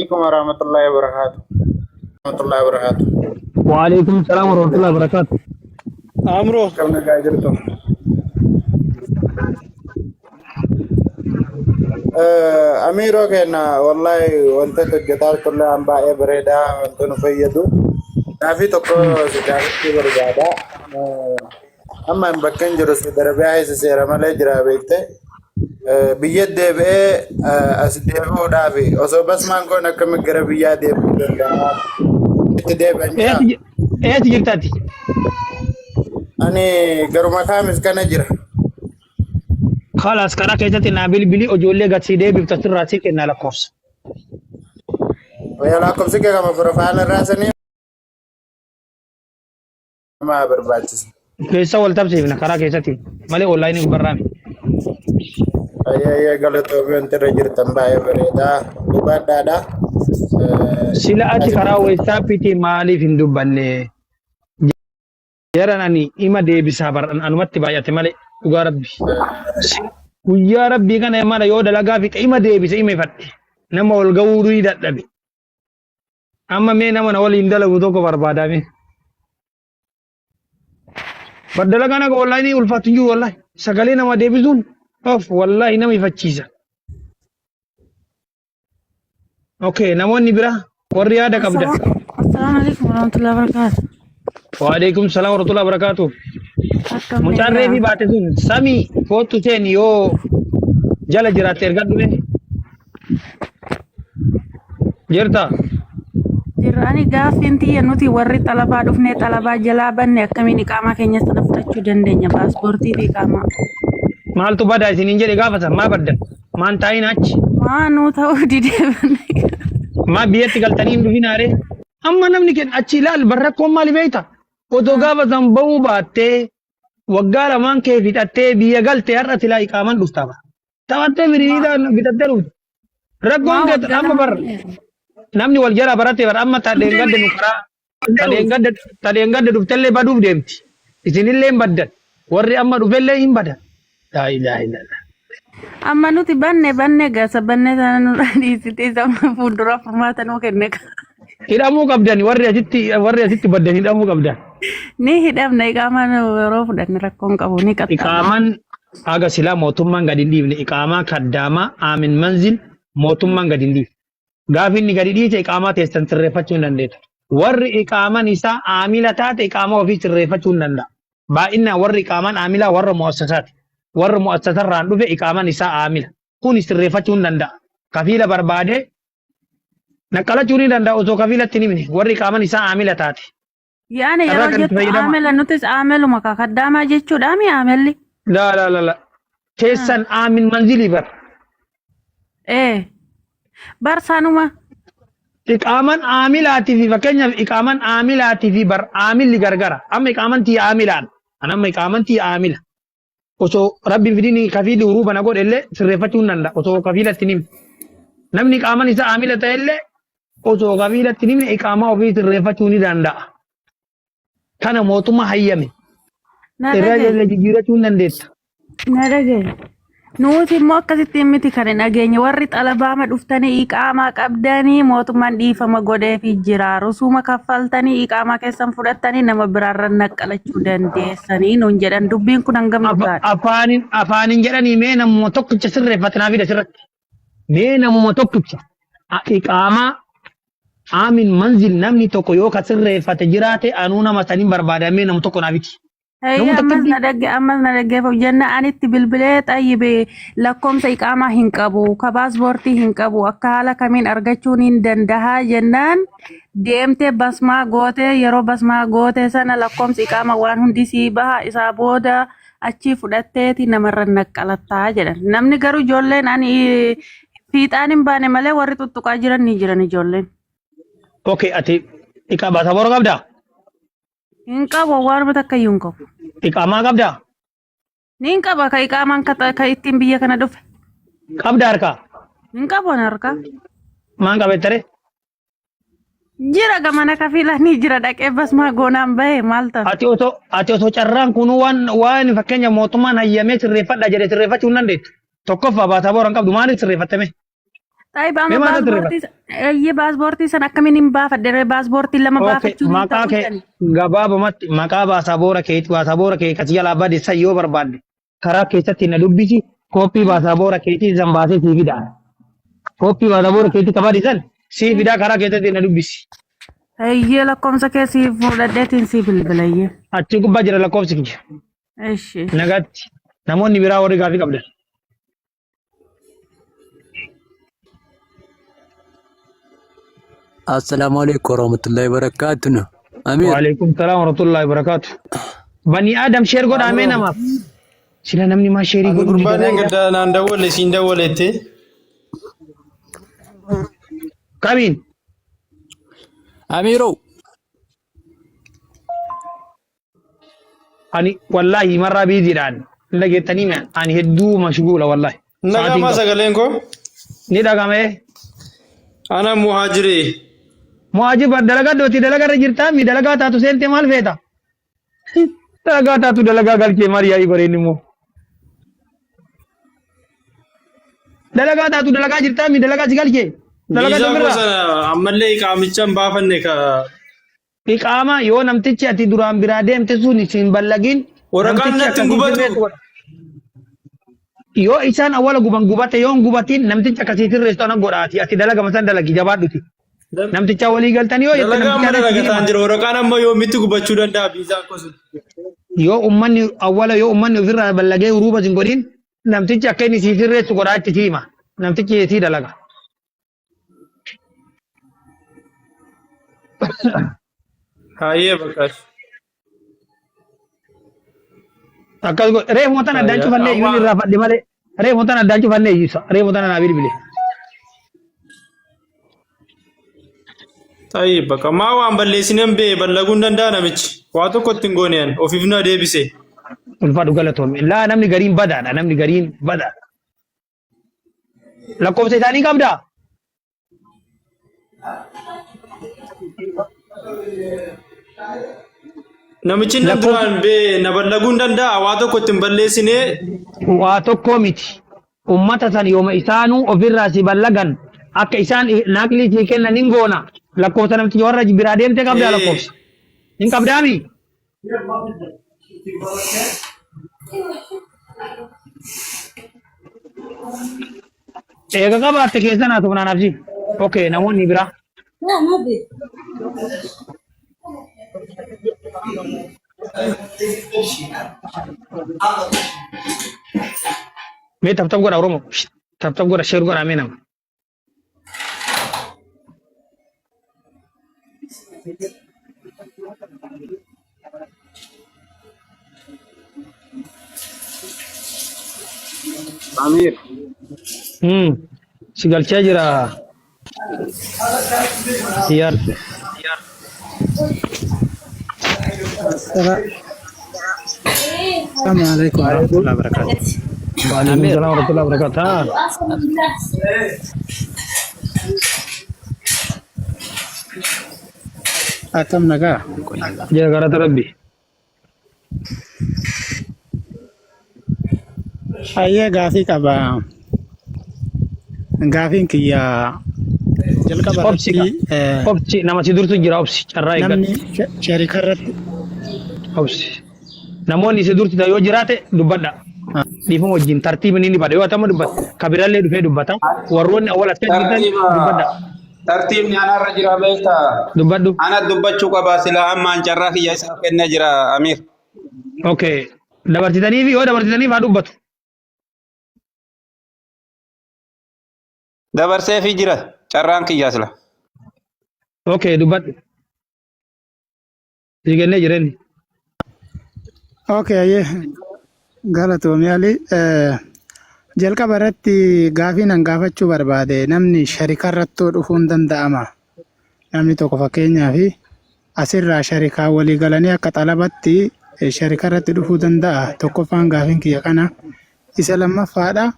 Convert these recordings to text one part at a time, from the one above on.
alaikum warahmatullahi wabarakatuh. Warahmatullahi wabarakatuh. Waalaikum salam warahmatullahi wabarakatuh. Amroo. Akkam nagaa jirtu? Amiiroo keenya wallahi wanta hojjetaa turre waan baay'ee bareedaa wanta nu fayyadu. Gaafii tokko si gaafachuu barbaada. Amma hin bakka hin jiru Saudi Arabiyaa keessa seera malee jira beekte. Biyya deebi'ee as deebi'uudhaaf osoo basmaan kun akkamitti gara biyyaa deebi'uu danda'a? Itti deebi'an jira. Eessa jirta ati? Ani garuma kaamis kana jira. Kalaas karaa keessatti naa bilbili ijoollee gad sii deebiftu asirraa sii kenna lakkoofsa. Lakkoofsi kee kama profaayila irraa sanii nama barbaachisa. Keessa wal tabsiifna karaa keessatti malee onlaayinii gubbarraa miti. Ayyee galatoomii wanti irra jirtan baay'ee bareedaa dhugaadhaadha. Sila ati karaa weessaappiitiin maaliif hin dubbanne? Jaran ani ima deebisaa bar anumatti baay'ate malee dhugaa rabbi. Guyyaa rabbii kana mara yoo dalagaa fixe ima deebise ima ifadhe. Nama wal ga'uu ni dadhabe. Amma mee nama na waliin dalagu tokko barbaadaa mee. Bar dalagaan akka wallahi ni ulfaatu hin jiru wallahi. Sagalee nama deebisuun of wallahi nama ifachiisa. Okay, namoonni biraa warri yaada qabdan. Assalaamu alaikum warahmatullahi wabarakatuh. Waalaikum salaam warahmatullahi wabarakatuh. Akkam Mucaan nagaa? reefii baate sun samii kootu seeni yoo jala jiraatte ergadhu mee. Jirta? Jirra ani gaaffiin tiyya nuti warri xalabaa dhufnee xalabaa jalaa banne akkamiin iqaamaa keenya sana fudhachuu dandeenya paaspoortii fi iqaamaa. Maaltu badaa isiniin jedhe gaafatan maa baddan? Maan taa'in achi? Maa nuu ta'uu didee banne. Maa biyyatti galtanii hin dhufin haaree? Amma namni kenna achi ilaal barrakkoon maali beekta? Otoo gaafa san ba'uu baattee waggaa lamaan kee fixattee biyya galte har'a silaa iqaaman dhuftaa bara. Taphattee firiidhaan bitattee dhufte. Rakkoon Maa kee waggaa amma bar lama namni wal jala barate bar amma tadheen gadde nu karaa tadheen gadde dhuftellee baduuf deemti. Isinillee hin baddan. Warri amma dhufellee hin badan. Laa ilaaha illallah. Amma nuti banne banne gasa banne sana nurraa dhiisite isa fuuldura furmaata nuu kenne. Hidhamuu qabdan warri asitti baddan hidhamuu qabdan. Ni hidhamna iqaamaa yeroo fudhanne rakkoon qabu ni qaxxaamna. Iqaamaan haga silaa mootummaan gadi hin dhiifne iqaamaa kaddaamaa aamin manzil mootummaan gadi hin dhiifne. Gaafi inni gadi dhiise iqaamaa teessan sirreeffachuu hin dandeettu. Warri iqaaman isaa aamila taate iqaamaa ofii sirreeffachuu hin danda'a. Baay'inaan warri iqaaman aamilaa warra mu'assasaati. Warra mu'assasarraan dhufe iqaaman isaa aamila. Kuni sirreeffachuu hin danda'a. Kafiila barbaadee naqqalachuu ni danda'a osoo kafiilatti hin himne warri iqaaman isaa aamila taate. Yaani Carraa yeroo kanatti jettu fayyadama. aamela nutis aameluma ka kaddaamaa jechuudha mi aamelli? Laa laa laa laa. Keessan aamin manzilii bar. Ee. Bar sanuma. Iqaaman aamilaatii fi fakkeenyaaf iqaaman aamilaatii fi bar aamilli gargara. Amma iqaaman tiyya aamilaan. An amma iqaaman tiyya aamila. Osoo rabbiin fidini kafiilli uruuba na godhe illee sirreeffachuu hin danda'a. Osoo kafiilatti hin himne. Namni iqaaman isaa aamila ta'e illee osoo kafiilatti hin himne iqaamaa ofii sirreeffachuu ni danda'a. Kana mootummaa hayyame. Na Irraa dhagaye. jala jijjiirachuu hin dandeetta. Na dhagaye. Nuti immoo akkasitti miti kan hin dhageenye warri xalabaama dhuftanii iqaamaa qabdanii mootummaan dhiifama godheefii jira. Rusuuma kaffaltanii iqaamaa keessan fudhattanii nama biraarra naqqalachuu dandeessanii nuun jedhan dubbiin kun hangam dhugaadha. Afaaniin jedhanii mee namuma tokkicha sirreeffate naa fida sirratti. Mee namuma tokkicha iqaamaa aamin manzil namni tokko yoo ka sirreeffate jiraate anuu nama saniin barbaada mee nama tokko naa fidi. Eeyyee Namni ammas tokkitti na dhagge ammas na dhaggeeffamu jenna anitti bilbilee xayyibe lakkoomsa iqaamaa hin qabu ka paaspoortii hin qabu akka haala kamiin argachuun hin dandahaa jennaan deemtee basmaa gootee yeroo basmaa gootee sana lakkoomsi iqaamaa waan hundi sii baha isaa booda achii fudhatteeti namarra naqqalattaa jedhan namni garuu ijoolleen ani fiixaan hin baane malee warri tuttuqaa jiran ni jiran ijoolleen. Okay ati iqaamaa saboora qabdaa? Hin qabu waanuma takka iyyuu hin qabu. Iqaamaa qabdaa? Niin qaba ka iqaamaan ka ka ittiin biyya kana dhufe. Qabda harkaa? Hin qabu an harkaa. Maan qabettare? Jira gamana kafiila ni jira dhaqee basmaa goonaan bahe maal ta'a? Ati otoo carraan kun waan fakkeenya mootummaan hayyamee sirreeffadha jedhe sirreeffachuu hin dandeettu. Tokkoffaa baataa boora hin qabdu maaliif sirreeffattame? Xaayib Mee amma maal sirreeffata? baasboortii eeyyee baasboortii san akkamiin hin baafadhe ree baasboortii lama Okay, baafachuun hin maqaa ta'u kee jedhani. gabaabumatti maqaa baasaboora keetii baasaboora kee kasi jalaa bade san yoo barbaadde karaa keessatti na dubbisi kooppii baasaboora keetii san baasee sii fida. Kooppii baasaboora keetii ka bade san sii fidaa karaa keessatti na dubbisi. Eeyyee lakkoomsa kee sii fuudhadheetiin sii bilbila eeyyee. Achi gubbaa jira lakkoofsi kiyya. Eshi. Nagaatti namoonni biraa warri gaafii qabdan. Assalamu alaikum warahmatullahi wabarakatuh. Amir, Waalaikum salaam warahmatullahi wabarakatuh. Bani Adam sheer godhaa mee Amiro, namaaf. Sila namni maa sheerii ani godhuu dida gurbaan laa ilaa. gadda naan dawwale siin dawwaletti. Kamiin? Amiro, Ani wallaahi marraa biiziidhaan hin dhageettanii mee ani hedduu mashguula wallaahi. Sa'aatiin Nagaamaa qabu. sagaleen koo. Ni dhagame. Ana muhaajiri. Muhaajir bar dalagaa dooti dalagaa irra jirtaa mi dalagaa taatu seentee maal feeta? Dalagaa taatu dalagaa galchee maal yaa'ii godheen immoo. Dalagaa taatu dalagaa jirtaa mi dalagaa si galchee? Dalagaa Viizaa koo deemirraa. sana ammallee iqaamicha hin baafanne ka. Iqaama yoo namtichi ati duraan biraa deemte sun si hin ballagin Waraqaan namtichi natti hin akka sii gubatu. sirreessu godha. Yoo isaan awwala guban gubate yoo hin gubatin namtichi akka sii sirreessu ana godhaati ati dalagama san dalagi jabaadhuti. Namticha walii galtanii yoo jette Dalagaa amma namticha natti dalagataan hima. jira. Waraqaan amma yoomitti gubachuu danda'a viizaan koo sun. Yoo ummanni awwala yoo ummanni ofirraa ballagee huruuba sin godhin namtichi akka inni sii sirreessu godhaa itti si hima. Namtichi sii dalaga. Hayyee bakka. Akkas godhe reefu tan addaan Hayyee. cufannee iyyuu Amma irraa fadhe malee reefu tan addaan cufannee iyyuu reefu tan anaa bilbile. Tayyib bakka maa waan balleessineen bee ballaguu hin danda'a namichi. Waa tokko ittiin goone an ofiif na deebise. Ulfaadhu galatoome. Laa namni gariin badaadha namni gariin badaadha. Lakkoofsa isaanii qabdaa? Namichi na Lakkoofsa duraan bee na ballaguu hin danda'a waa tokko ittiin balleessinee waa tokko miti. Ummata san yooma isaanuu ofirraa si ballagan akka isaan naaqlii sii kennan hin goona. Lakkoofsa namticha warra biraa deemte qabdaa ee lakkoofsa. Hin qabdaami? Eega qabaatte keessan haa tuqnaan absii. Okay, namoonni biraa. Mee tap tap godha Oromoo. Tap tap godha share godha mee nama. Amir. Si galchee jira. Siyaar. Assalamu alaikum warahmatullahi wabarakatuh. Waalaikum Amir, salaam warahmatullahi wabarakatuh. Haa. Akkam nagaa? Jira galata Rabbi. Hayyee gaafii qaba. Gaafiin kiyya jalqaba Obsi ka. irratti Obsi nama si dursu jira obsi carraa eeggadhu. namni sharika irratti Obsi. Namoonni si dursitan yoo jiraate dubbadha. Dhiifama wajjin tartiibni ni bada. Yoo atama dubbata kabirallee dhufee dubbata. Warroonni awwal as jirtan Tartiiba dubbadha. tartiibni anarra jira beektaa. Dubbadhu. Ana dubbachuu qaba silaa ammaan carraa kiyya isaaf kennee jira Amiir. Okay. Dabarsitaniif yoo dabarsitaniif haa dubbatu. Dabarseefii jira carraan kiyya sila. Okay dubbadhu. Sii kennee jira inni. Okay, hayyee galatoomi Ali. Jalqaba irratti gaafii nan gaafachuu barbaade namni sharika irrattoo dhufuu hin danda'ama. Namni tokko fakkeenyaaf asirraa sharikaa walii galanii akka xalabatti sharika irratti dhufuu danda'a. Tokkoffaan gaafiin kiyya kana. Isa lammaffaadha.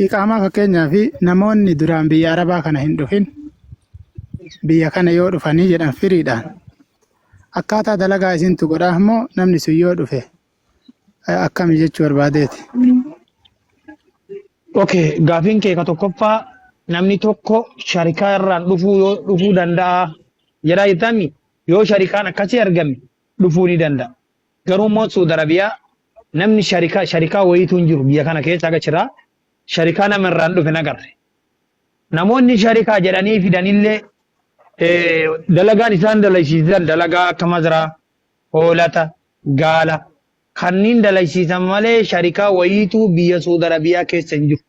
Iqaamaa fakkeenyaaf namoonni duraan biyya Arabaa kana hin dhufin biyya kana yoo dhufanii jedhan firiidhaan akkaataa dalagaa isintu godhaaf moo namni sun yoo dhufe akkami jechuu barbaadeeti. Okay, gaafiin kee ka tokkoffaa namni tokko sharikaa irraan dhufuu yoo dhufuu danda'a jedhaa jettami yoo sharikaan akkasii argame dhufuu ni danda'a. Garuu immoo Suudi Arabiyaa namni sharikaa sharikaa wayiitu hin jiru biyya kana keessa aga jira sharikaa nama irraan dhufe nagarre. Namoonni sharikaa jedhanii fidanillee dalagaan isaan dalaysiisan dalagaa akka mazraa, hoolata, gaala kanniin dalaysiisan malee sharikaa wayiitu biyya Suudi Arabiyaa keessa hin jiru.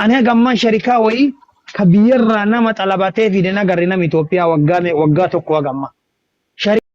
Ani haga ammaa sharikaa wayii ka biyyarraa nama xalabatee fide nagarre nama Itoophiyaa waggaa waggaa tokko haga ammaa.